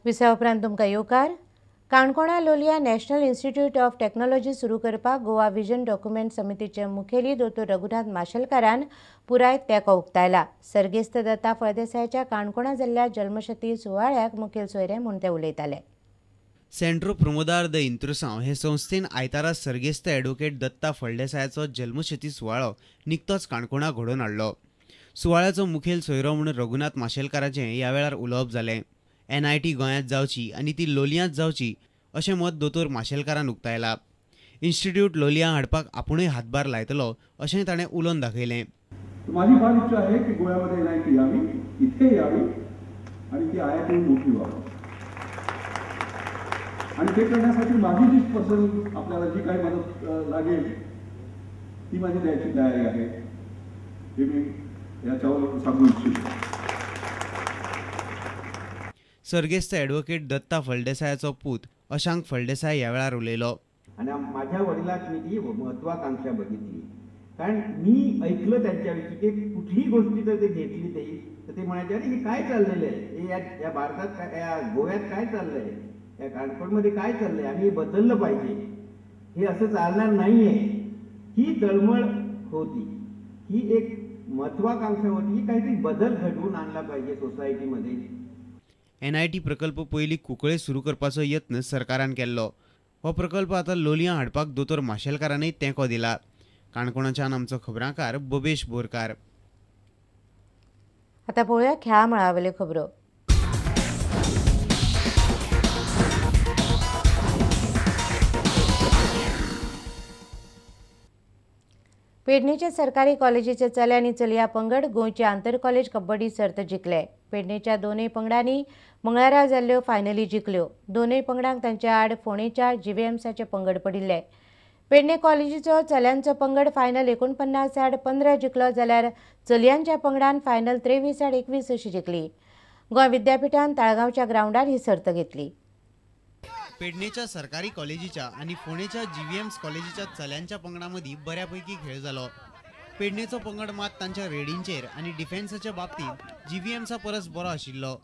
विसा उपरांत तुमकां येवकार. काणकोणा लोलया नॅशनल इन्स्टिट्यूट ऑफ टॅक्नॉलॉजी सुरू करपाक गोवा विजन डॉक्युमेंट समितीचे मुखेली दोतोर रघुनाथ माशेलकारान पुराय तेंको उक्तायला. सर्गेस्त दत्ता फळदेसायाच्या काणकोणा जाल्ल्या जल्मशती सुवाळ्याक मुखेल सोयरे म्हूण ते उलयताले. सेंट्रो प्रोमोदार the इंत्रुसांव हे संस्थेन आयतारा सर्गेस्त ॲडव्होकेट दत्ता फळदेसायाचो जल्मशती सुवाळो निकतोच काणकोणा घडोवन हाडलो. सुवाळ्याचो मुखेल सोयरो म्हूण रघुनाथ माशेलकाराचें ह्या वेळार उलोवप जालें. एनआयटी गोंयांत जावची आनी ती लोलयांत जावची अशें मत दोतोर माशेलकारान उक्तायला. इन्स्टिट्यूट लोलयां हाडपाक आपुणूय हातभार लायतलो अशें ताणें उलोवन दाखयलें. माझी फार इच्छा आहे की गोव्यामध्ये एनआयटी यावी, इथे यावी आणि ती आयआयटी मोठी व्हावी आणि ते करण्यासाठी माझी जी पर्सनल आपल्याला जी काही मदत लागेल ती माझी द्यायची तयारी आहे, हे मी याच्यावर सांगू इच्छितो. सर्गेस्त ॲडव्होकेट दत्ता फळदेसायाचो पूत अशांक फळदेसाय ह्या वेळार उलयलो. आणि माझ्या वडिलात मी ती महत्वाकांक्षा बघितली, कारण मी ऐकलं त्यांच्याविषयी की कुठलीही गोष्टी जर ते घेतली ते तर ते म्हणायचे अरे हे काय चाललेलं आहे, हे या भारतात काय, या गोव्यात काय चाललंय, या काणकोणमध्ये काय चाललंय, आम्ही बदललं पाहिजे, हे असं चालणार नाही आहे. ही तळमळ होती, ही एक महत्वाकांक्षा होती की काहीतरी बदल घडवून आणला पाहिजे सोसायटीमध्ये. एनआयटी प्रकल्प पयलीं कुंकळे सुरू करपाचो यत्न सरकारान केल्लो. हो प्रकल्प आतां लोलयां हाडपाक दोतोर माशेलकारानय तेंको दिला. काणकोणाच्यान आमचो खबरांकार बबेश बोरकार. आतां पळोवया खेळा मळावेल्यो खबरो. पेडणेच्या सरकारी कॉलेजीचे चले आनी चलया पंगड गोंयचे आंतर कॉलेज कबड्डी सर्त जिखले. पेडणेच्या दोनूय पंगडांनी मंगळारा जाल्ल्यो फायनली जिखल्यो. दोनूय पंगडांक तांच्या आड फोंडेच्या जीव्हीएमसाचे पंगड पडिल्ले. पेडणे कॉलेजीचो चल्यांचो पंगड फायनल 49-15 जिखलो जाल्यार चलयांच्या पंगडान फायनल 23-21 अशी जिखली. गोंय विद्यापीठान ताळगांवच्या ग्रावंडार ही सर्त घेतली. पेडणेच्या सरकारी कॉलेजीच्या आनी फोंडेच्या जीव्हीएम्स कॉलेजीच्या चल्यांच्या पंगडां मदीं बऱ्यापैकी खेळ जालो. पेडणेचो पंगड मात तांच्या रेडींचेर आनी डिफेन्साच्या बाबतींत जीव्हीएम्सा परस बरो आशिल्लो.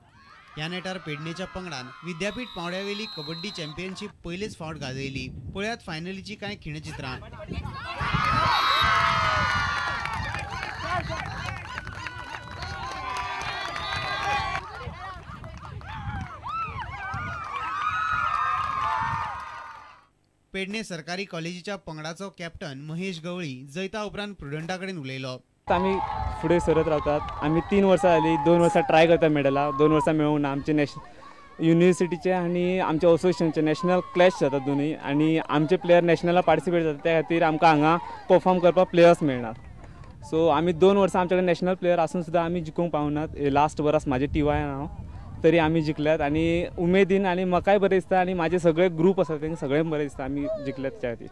ह्या नेटार पेडणेच्या पंगडान विद्यापीठ पावंड्यावेली कबड्डी चॅम्पियनशीप पयलेच फावट गाजयली. पळयात फायनलीची कांय खिणचित्रां. पेडणे सरकारी कॉलेजीच्या पंगडाचो कॅप्टन महेश गवळी जैता उपरांत प्रुडंटा कडेन उलयलो. आमी फुडें सरत रावतात. आमी 3 वर्सां जाली, 2 वर्सां ट्राय करता मेडला, 2 वर्सां मेळूंक ना. आमचे युनिवर्सिटीचे आनी आमच्या असोसिएशनचे नॅशनल क्लॅश जाता दोनूय आनी आमचे प्लेयर नॅशनला पार्टिसिपेट जाता, त्या खातीर आमकां हांगा परफॉर्म करपाक प्लेयर्स मेळनात. सो आमी 2 वर्सां आमचे कडेन नॅशनल प्लेयर आसून सुद्दां आमी जिखूंक पावनात. लास्ट वर्स म्हाजे टीवायन हांव तरी आमी जिखल्यात आनी उमेदीन आनी म्हाकाय बरें दिसता आनी म्हाजे सगळे ग्रूप आसा तांकां सगळें बरें दिसता आमी जिखल्यात त्या खातीर.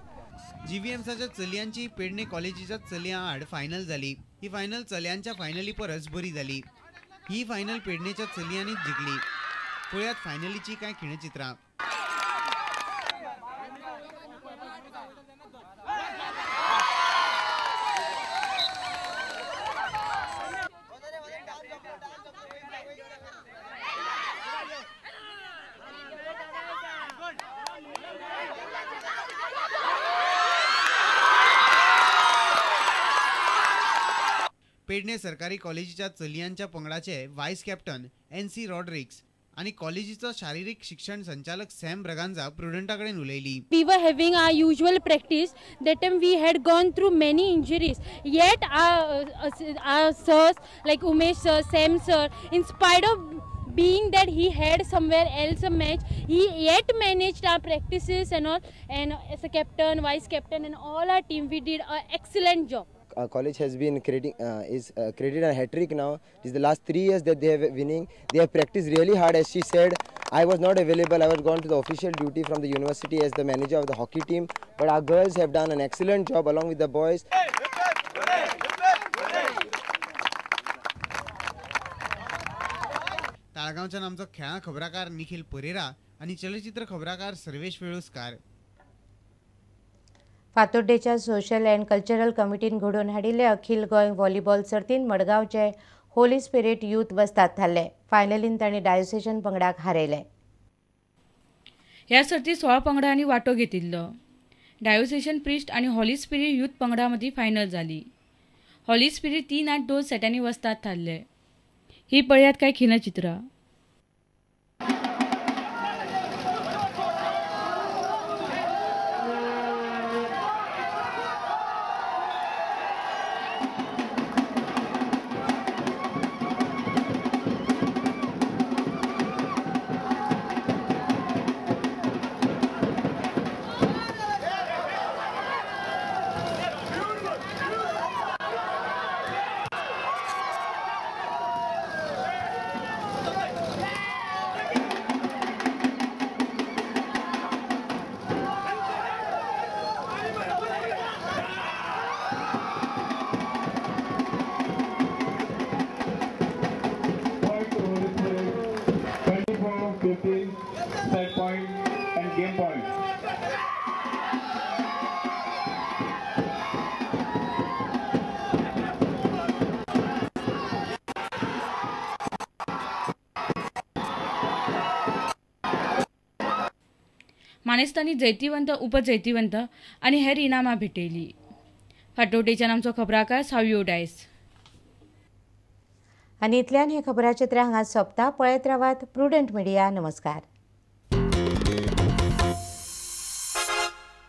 जीव्हीएम्साच्या चलयांची पेडणे कॉलेजीच्या चलयां आड फायनल जाली. ही फायनल चलयांच्या फायनली परस बरी जाली. ही फायनल पेडणेच्या चलयांनीच जिखली. पळयात फायनलीची कांय खिणचित्रां. पेडणे सरकारी कॉलेजीच्या चलयांच्या पंगडाचे व्हायस कॅप्टन एन.सी. रॉड्रिक्स आनी कॉलेजीचो शारीरिक शिक्षण संचालक सॅम ब्रगांजा प्रुडंटा कडेन उलयली. We were having our usual practice. That time we had gone through many injuries. Yet our sirs like Umesh sir, Sam sir, in spite of being that he had somewhere else a match, he yet managed our practices and all. And as a captain, vice captain, and all our team, we did an excellent job. College has been creating created a hat trick now. This is the last 3 years that they have winning. They have practiced really hard. As she said, I was not available. I was gone to the official duty from the university as the manager of the hockey team. But our girls have done an excellent job along with the boys. ताळगांवच्यान आमचो खेळां खबराकार निखिल परेरा आनी चलचित्र खबराकार सर्वेश वेळुस्कार. फातोड्डेच्या social and cultural कमिटीन घडोवन हाडिल्ले अखिल गोंय व्हॉलीबॉल सर्तीन मडगांवचे होली स्पिरीट यूथ वस्ताद थारले. फायनलीन तांणी डायोसेशन पंगडाक हारयले. ह्या सर्तीत 16 पंगडांनी वांटो घेतिल्लो. डायोसेशन प्रिस्ट आनी हॉली स्पिरीट यूथ पंगडा मदीं फायनल जाली. हॉली स्पिरीट 3-8-2 सेटांनी वस्ताद थारले. ही पळयात कांय खिणचित्रां. Set point and game point. मानेस्तांनी जैतिवंत, उपजैतिवंत आनी हेर इनामां भेटयली. फातोड्डेच्यान आमचो खबराकार सावियो डायस. आनी इतल्यान हे खबराचित्र हांगा सोंपता. पळयत रावात प्रुडंट मिडिया. नमस्कार.